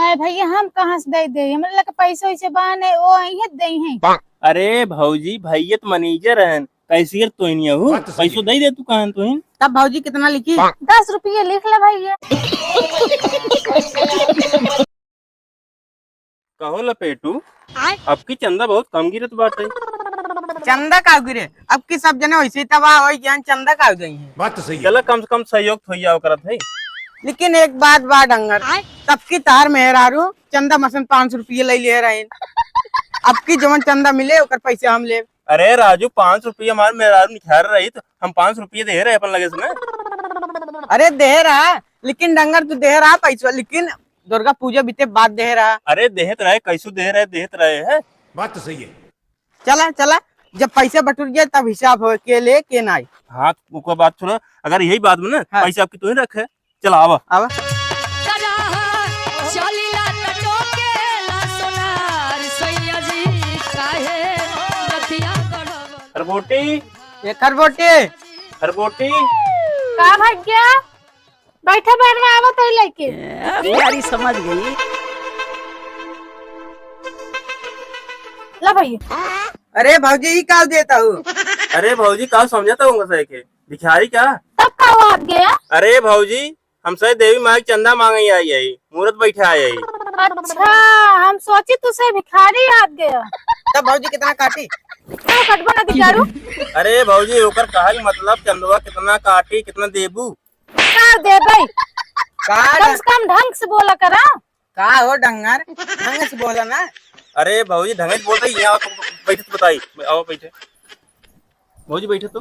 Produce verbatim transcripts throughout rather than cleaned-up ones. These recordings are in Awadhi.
अरे भैया, हम कहाँ से दे दे? हमरे लगे पैसे वैसे बा नहीं, वो अइहे त दइहे। अरे भौजी, भैया त manager हन, cashier तोहिन हऊ, बात तो सही पैसो है। दे दे तू कहन तोहिन। तब भौजी कितना लिखी? दस रुपये लिख ले भैया। कहो लपेटू, आय? अब की चंदा बहुत कम गिरत बाटे। चंदा का गिरे? अब की सब जने वैसे ही तबाह होई गया, चंदा का गई है। बात तो सही है। चला कम से कम सहयोग तो होइया करत है। लेकिन एक बात बा डंगर, आय? तब की तार मेहरारू चंदा मसन पाँच सौ रुपये ले ले रहे। अब की जवन चंदा मिले ओकर पैसे हम लेब। अरे राजू, पाँच रुपये हमार मेहरारू निखार रही तो हम पाँच रुपये दे रहे अपन लगे से ना। अरे दे रहा, लेकिन डंगर तू दे रहा पैसा, लेकिन दुर्गा पूजा बीते बाद दे रहा। अरे देहत रहे, कैसो दे रहे, देहत रहे है। बात तो सही है। चला चला, जब पैसा बटुर जाए तब हिसाब हो के ले के ना आई। हाँ, ओकर बात छोड़ा, अगर यही बात में ना हाँ। पैसा आपकी तू ही रखे, चला आवा। आवा। चलिला त टोकेला सोनार सैया जी, काहे रतिया गढ़ब। खरबोटी, ए खरबोटी। खरबोटी। का भैया? बैठा बैठवा, आवत है लेके। ए, प्यारी समझ गई। ला भैया। अरे भौजी, ई का देता हूँ? अरे भौजी, का समझता हूँ सही के? भिखारी का? तब का हो आप गया? अरे भौजी, हम सही देवी माई के चंदा मांगे आई, आई, मूरत बैठे आई, आई। अच्छा, हम सोची तू सही भिखारी आ गया। तब भौजी कितना काटी? का कटबो ना दिकारू? अरे भौजी, ओकर कहा कि मतलब चंदवा कितना काटी, कितना देबू? का देबै? का कम से कम ढंग से बोला करा। का हो डंगर, ढंग से बोला ना। अरे भौजी, ढंग से बोल रही है, आओ तो बैठे तो बताई, आओ बैठे। भौजी बैठे तो।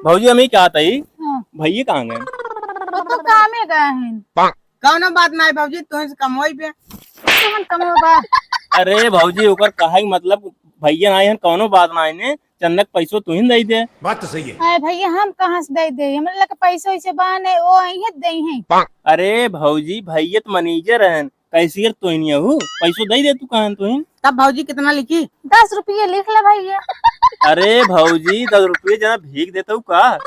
भौजी, हम ही कहत हई, हाँ। भैया कहाँ गए? वो तो कामे गए हैं। कौनो बात ना है भौजी, तुमसे कम होई बे। तुमन कम हो बा। अरे भौजी, ओकर कहा कि मतलब भैया ना आए हैं, कौनो बात ना है ने। चंदा के पैसो तू ही दे दे। बात तो सही है। अरे भैया, हम कहाँ से दे दे? हमरे लगे पैसो वैसे बा नहीं, वो अइहे त दइहे। अरे भौजी, भैया त manager हन, cashier तोहिन हऊ, पैसो दे दे तू कहन तोहिन। तब भौजी कितना लिखी? दस रुपये लिख ले भैया। अरे भौजी, दस रुपये जना भीख देता हूँ का?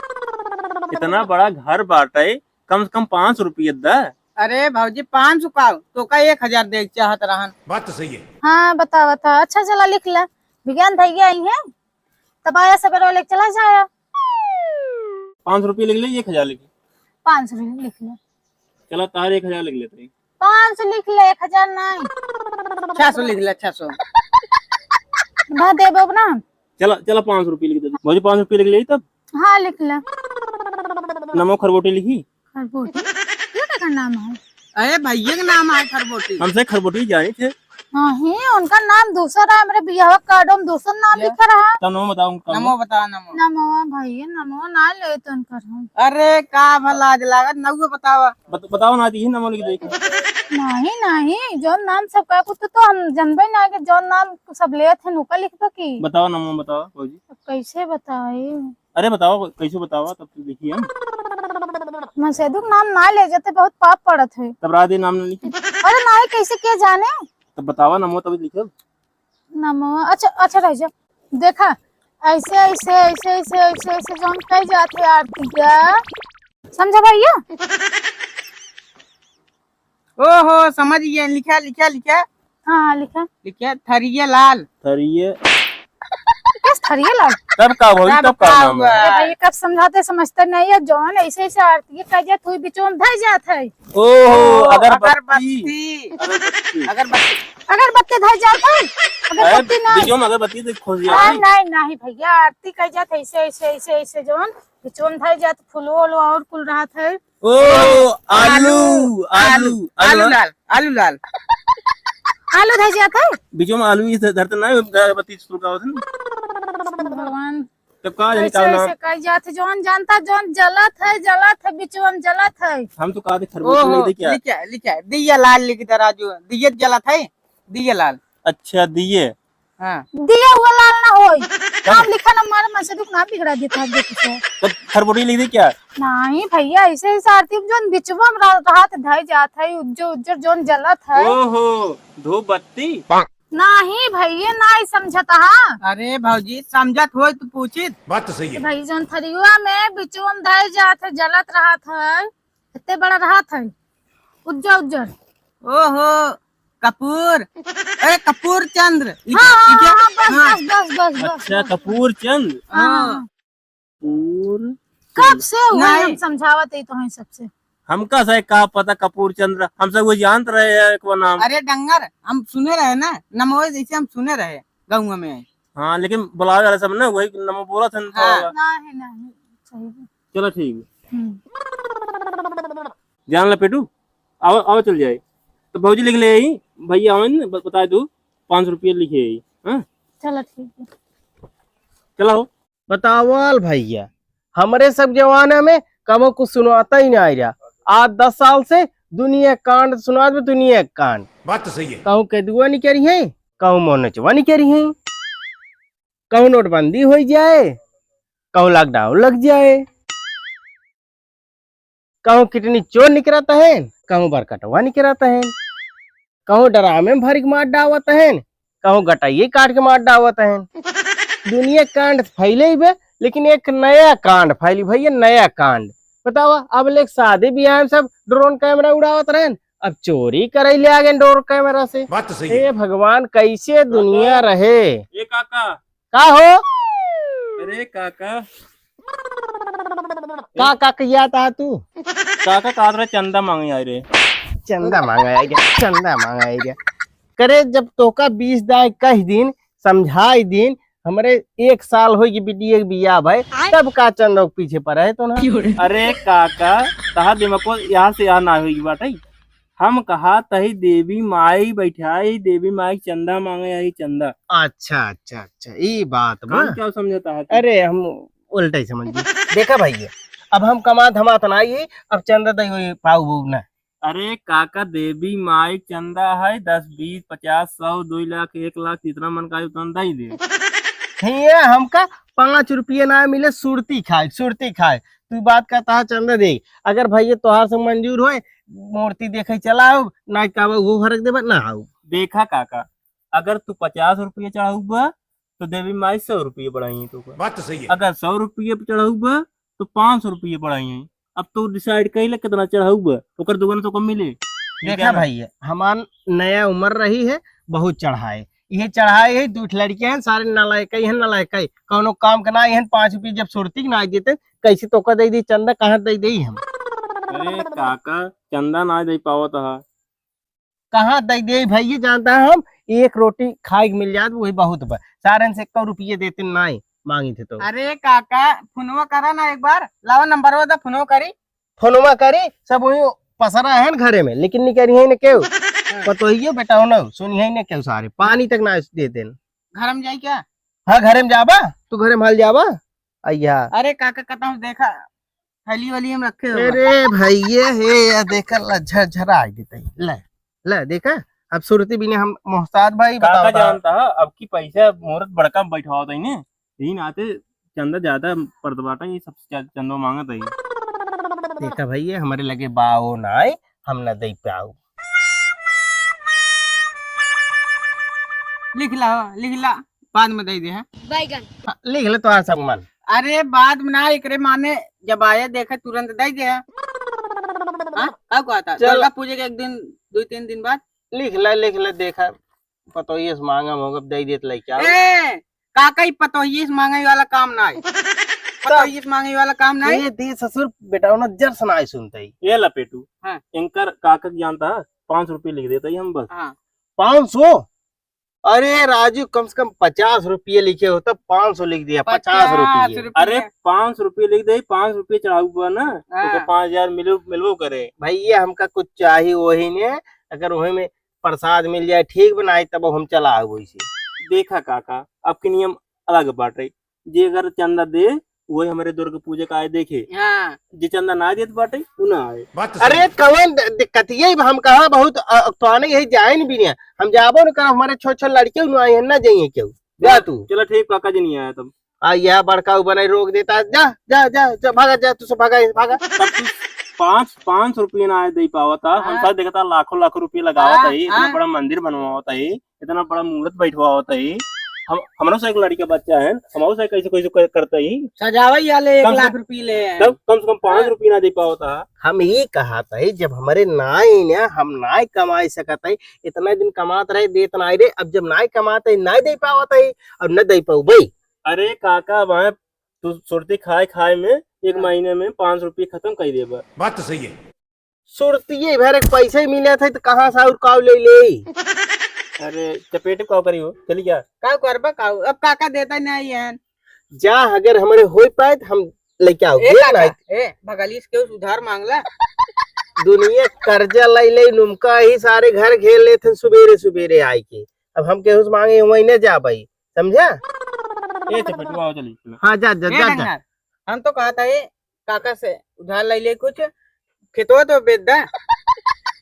इतना बड़ा घर बाटे, कम से कम पाँच रुपये दा। अरे भौजी, पाँच सौ का? तोका एक हजार दे के चाहत रहन। बात तो सही है। हाँ, बतावा था। अच्छा, चला लिख ले, विज्ञान भैया आई हैं। तब आया सवेरे वाले चला जाया। पाँच सौ रुपये लिख ले, एक हजार लिख ले। पाँच सौ लिख ले। चला, तार एक हजार लिख लेते हैं। पाँच सौ लिख ले, एक हजार नहीं। छह सौ लिख ले, छह सौ। ना देबो ना। चला, चला, पाँच सौ रुपये लिख दे। भौजी, पाँच सौ रुपये लिख ले तब। हाँ, लिख ले। नमो खरबोटी लिखी। खरबोटी? ये का नाम है? अरे भैया के नाम है खरबोटी। हमसे खरबोटी जाने थे। नहीं, उनका नाम दूसरा है, हमरे बियाह कार्डो में दूसरा नाम लिखा रहा। तब नमो बताओ उनका। नमो बताओ, नमो। नमो भैया, नमो ना ले तो उनकर हम। अरे का भला आज लागत, नमो बतावा। बत-, बताओ ना, यही नमो लिख दे। नहीं, नहीं, जौन नाम सबका कुछ तो, तो हम जनबे ना कि जौन नाम सब लेत हैं, ओका लिखबा की। बताओ नमो, बताओ भौजी। अब कैसे बताई? अरे बताओ, कैसे बतावा, तब तो देखिए हम। मसेदुक नाम ना ले जाते, बहुत पाप पड़त है। तब राधे नाम ना लिखी। अरे नहीं, कैसे के जाने? तब बतावा नमो, तब लिखब। नमो, अच्छा, अच्छा रह जा। देखा, ऐसे, ऐसे, ऐसे, ऐसे, ऐसे, ऐसे जौन कह जात है आरतिया। समझा भैया? ओहो, समझ गया, लिखा, लिखा, लिखा। हाँ, लिखा। लिखा, थरिया लाल। थरिये। बस थरिये लाल। तब का भौजी, तब तब का का नाम हुआ? है? अरे भाई, कब समझाते समझते नहीं है, जौन ऐसे ऐसे आरती कह जात, तू बिचों धर जात है। ओहो, ओ, अगरबत्ती। अगरबत्ती। अगरबत्ती। अगरबत्ती। अगरबत्ती धर जात है। अरे, अगरबत्ती नहीं। बिचों में अगरबत्ती से खोज जाए। नहीं, नहीं, नहीं भैया, आरती कह जात है ऐसे, ऐसे, ऐसे, ऐसे जौन बिचों धर जात, फूलो, उलो और कुल रहत है। ओ, आलू, आलू, आलू, आलू, आलू आलू। लाल, आलू लाल। आलू धर जात है। बीचों में आलू इस धरत ना है, अगरबत्ती सुलगावत है ना। भगवान। तब का जानी ऐसे, का नाम? ऐसे कह जात है, जौन जानता, जौन जलत है, जलत है, बिचवन जलत है। हम तो कहा थे खरबूज ओहो, नहीं दे क्या? लिखा, लिखा, दिया लाल लिख दे राजू, दिया जलत है, दिया लाल। अच्छा, दिए। हाँ। दिया हुआ लाल ना होई। तब? नाम लिखा ना, मारे मन से दुख नाम बिगड़ा देता है, देखो से। तो खरबूटी लिख दी क्या? नहीं भैया, ऐसे ही आरती में जोन बिचवा में रा-, रात ढाई जात है, उज्जर उज्जर जोन जलत है। ओहो, धूप बत्ती। नहीं भैया, नहीं समझत हा। अरे भौजी, समझत होई तो पूछित। बात तो सही है। भाई, जोन थरियुआ में बिचवा में ढाई जात है, जलत रहत है, इतने बड़ा रहत है। उज्जर, उज्जर। ओहो, कपूर। अरे, कपूर चंद्र। हाँ, हाँ, इके-, हाँ, बस, हाँ। बस, बस, बस, बस, अच्छा, बस। कपूर चंद्र। हाँ, हाँ, हाँ। कपूर कब चंद्र। से हुए नहीं। हम समझावत ही तो हैं सबसे। हमका से का पता कपूर चंद्र, हम सब वो जानत रहे हैं एक वो नाम। अरे डंगर, हम सुने रहे ना, नमवे जैसे हम सुने रहे गाँव में। हाँ, लेकिन बुलावे वाला सब ना वही नमो बोलत हन तो। हाँ। नहीं, नहीं, सही है। चलो ठीक है। हम्म। जान ले पेटू, आओ, आओ चल जाए। तो भौजी लिख ले आई, भैया आवन, ब-, बताए दू, पाँच सौ रुपये लिखे आई, हाँ? चलो ठीक है। चला हो। बतावल भैया, हमरे सब जमाना में कबो कुछ सुनाता ही ना रहा। आज दस साल से दुनिया कांड सुनात बा, दुनिया कांड। बात तो सही है। कहूँ केदुआ निकरी है, कहूँ मोनचवा निकरी है, कहूँ नोटबंदी हो जाए, कहूँ lockdown लग जाए, कहूँ किडनी चोर निकरत है, कहूँ बरकटवा निकरत है, कहूँ ड्रामे में भर के मार डावत है, कहूँ गटइये काट के मार डावत है। दुनिया कांड फैले ही बे, लेकिन एक नया कांड फैली भैया, नया कांड। बतावा, अब लेक शादी ब्याह में सब drone camera उड़ावत रहन, अब चोरी करे ले आ गए drone camera से। बात तो सही है। हे भगवान, कैसे दुनिया रहे। ए काका, का हो? अरे काका। का, का किया था तू? काका, का तोरा चंदा मांगे आए रे। चंदा मांगे आए रे, चंदा मांगे आए रे। करे, जब तोका बीस दाई कह दिन, समझाई दिन, हमरे एक साल होई कि बिटिया के बियाह भय, तब का चंदा के पीछे पड़ा है तो ना? अरे काका, तहा दिमाग को यहाँ से यहाँ ना होई बाटे। हम कहा तही देवी माई बैठाई, देवी माई चंदा मांगे आई, चंदा। अच्छा, अच्छा, अच्छा, ई बात बा। हम क्या समझता है तू? अरे, हम उल्टा ही समझ गए। देखा भैया, अब हम कमा धमात ना आई, अब चंदा दई होई पाऊ बू ना। अरे काका, देवी माई चंदा है, दस, बीस, पचास, सौ, दो लाख, एक लाख, जितना मन का उतना दई दे। हिया हमका पाँच रुपये ना मिले, सुरती खाए, सुरती खाए। तू बात का तहा चंदा दे, अगर भैया तोहार से मंजूर होए, मूर्ति देखे चला आओ, ना का वो फर्क देबा, ना आओ। देखा काका, अगर तू पचास रुपये चढ़ाऊ बा, तो देवी माई सौ रुपये बढ़ाई है तो। बात तो सही है। अगर सौ रुपये पे चढ़ाऊ बा, तो पाँच सौ रुपये बढ़ाई है। अब तू decide कर ले कितना चढ़ाऊ बा, ओकर दुगना तो कम मिले। देखा भैया, हमार नया उम्र रही है, बहुत चढ़ाए, ये चढ़ाए है, दू ठे लड़के हैं, सारे नालायक ही हैं, नालायक ही, कौनो काम के ना हैं। पाँच रुपये जब सुरती के ना देते, कैसे तोका दे दी चंदा, कहाँ दे दी हम? अरे काका, चंदा ना दे पावत हा। कहाँ दे दे भैया, जानता है हम, एक रोटी खाए के मिल जात, वही बहुत बा। सारन से एक रुपये देते नाई मांगी थे तो। अरे काका, फोनवा करा ना एक बार, लावा नंबरवा दा, फोनवा करी। फोनवा करी, सब वही पसरा है न घरे में, लेकिन निकरी है न केहू। हाँ। पतोहियो बेटा हो न, सुनी है न केहू सारे, पानी तक ना देते न। घर में जाई क्या? हाँ, घरे में जाबा, तू घरे में हाल जाबा। अय्या। अरे काका, कतहूँ देखा, थैली वैली हम रखे होगा। अरे भैया हे, या देखा ला, झरझरा आ गई तई। ले, ले, देखा, अब सुरती बिना हम मोहताज भाई काका बताओ ता। जानता है, अब की पैसा मुहूर्त बड़का बैठवा होता ही ने, यही नाते चंदा ज्यादा पड़त बाटा, ये सबसे ज्यादा चंदा मांगत है। देखा भैया, हमारे लगे बाओ ना आए, हम ना दे पाऊ। लिख ला, लिख ला। बाद में दे दे, हाँ? बैगन। हाँ, लिख ले तोहार सब मन। अरे, बाद में ना, एकरे माने जब आया देखे, तुरंत दे दे, हाँ? हाँ? का कहता? चल। दुर्गा पूजा के एक दिन, दो तीन दिन बाद। लिख ले, लिख ले, देखा, पतोहिए से मांगा होगा, दे देत लइका। ए, काका, ई पतोहिए से मांगे वाला काम ना है। पतोहिए से मांगे वाला काम ना है। ए, दे ससुर, बेटा, ना जर सुनाई सुनते ही। ये लपेटू, हाँ। इनकर काका के जानता है, पाँच रुपये लिख देता ही हम बस। हाँ। पाँच सौ? अरे राजू, कम से कम पचास रुपये लिखे हो, तब पाँच सौ लिख दिया, पचास रुपये। पचास रुपये। अरे, पाँच रुपये लिख दे, पाँच रुपये चढ़ाऊ हुआ ना, हाँ। तो पाँच हजार मिलो, मिलबो करे। भैया, हमका कुछ चाहिए वही ने, अगर वही में प्रसाद मिल जाए, ठीक बनाए, तब हम चला आऊ वैसे। देखा काका, अब के नियम अलग बाटे, जे अगर चंदा दे, वही हमारे दुर्गा पूजा का आए देखे। हाँ। जे चंदा ना देत बाटे, उ ना आए। बात तो अरे, सही। कवन द-, दिक्कत ये, हम कहा बहुत, अ, तो आने यही जाए नहीं भी नहीं। हम जाबो न कर, हमारे छोट छोट लड़के उन्हें आए हैं, ना जाइए क्यों? जा तू। चलो ठीक, काका जी नहीं आया तब। आ, यह बड़का उ बनाई रोक देता। जा, जा, जा, जा, भागा, जा, तू सब भागा, भागा। तब तू पाँच, पाँच सौ रुपये ना आए दे पावत था। हम हाँ। साथ देखता लाखों, लाखों रुपये लगावत हाँ, है, इतना हाँ। बड़ा मंदिर बनवावत है, इतना बड़ा मूर्त बैठवावत है। हम, हमरो से एक लड़का बच्चा है, हमरो से कैसे, कैसे कर-, करता ही। सजावई वाले एक कम से लाख रुपये ले हैं। कम, कम से कम पाँच हाँ। रुपये ना दे पावत है। हम ई कहत ही, जब हमरे नाई न, हम नाई कमाई सकत ही, इतना दिन कमात रहे, देत नाई रहे, अब जब नाई कमात ही, नाई दे पावत ही, अब न दे पाउबे। अरे काका, वहाँ तू सुरती खाए खाए में एक हाँ। महीने में पाँच रुपये खत्म कर देबा। बात तो सही है। सुरतिये भर एक पैसे मिले थे तो कहाँ से और काव ले ले? अरे चपेट काव करी हो, चली जा। काव करबा काव? अब काका देता नहीं है। जा, अगर हमरे होई पाए तो हम लेके आओ। ए दे काका, नहीं। ए, भगलीस के उस उधार मांगला। दुनिया कर्जा ले ले, नुमका ही सारे घर घेर लेत हैं सुबेरे सुबेरे आए के। अब हम केहू से मांगे वही न जा भाई, समझा? ए चपेट काव चली। हाँ, जा, जा, ए जा, जा। डंगर, हम तो कहत ही काका से उधार ले ले कुछ, खेतवा तो बेच दा।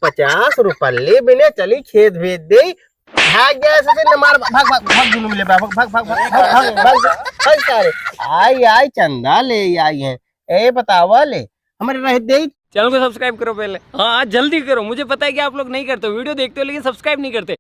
पचास रुपये ले बिने चली खेत बेच दे। भाग गया ऐसे से न मार, भाग, भाग, भाग, जुलूम ले, भाग, भाग, भाग, भाग, भाग, भाग, भाग, भाग, भाग सारे। आई, आई, चंदा ले आई है। ए, बतावा ले, हमरे रह दे। चैनल को सब्सक्राइब करो पहले। हाँ, आज जल्दी करो, मुझे पता है कि आप लोग नहीं करते, वीडियो देखते हो लेकिन सब्सक्राइब नहीं करते।